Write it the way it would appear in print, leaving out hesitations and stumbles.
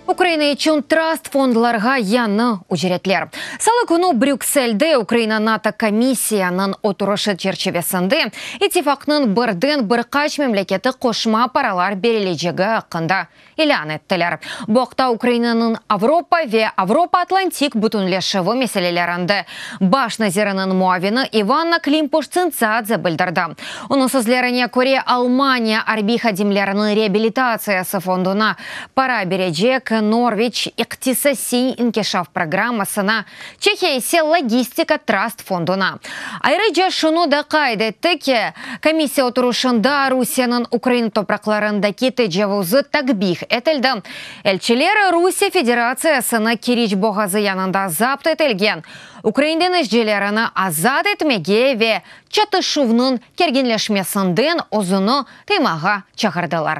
Ukraina içün trast fondlarğa yañı ücretler. Salı künü Brükselde Ukraina-NATO komissiyanıñ oturışı çerçivesinde İttifaqnıñ birden bir qaç memleketi qoşma paralar berilecegi aqqında ilân ettiler. Bu aqta Ukrainanıñ Avropa ve Avropa-Atlantik bütünleşüvi meselelerinde baş naziriniñ muavini İvanna Klimpuş-Tsintsadze bildirdi. Onıñ sözlerine köre, Almaniya arbiy hadimleriniñ reabilitatsiyası fonduna para berecek, Norveç iqtisasiy inkişaf programmasına, Çehiya ise logistika trast fonduna. Ayrıca şunı da qayd etti ki, komissiya oturışında Rusiyeniñ Ukraina topraqlarındaki tecavuzı takbih etildi, elçiler Rusiye Federatsiyasını Keriç boğazı yanında zapt etilgen ukrain deñizcilerini azat etmege ve çatışuvnıñ kerginleşmesinden özüni tıymağa çağırdılar.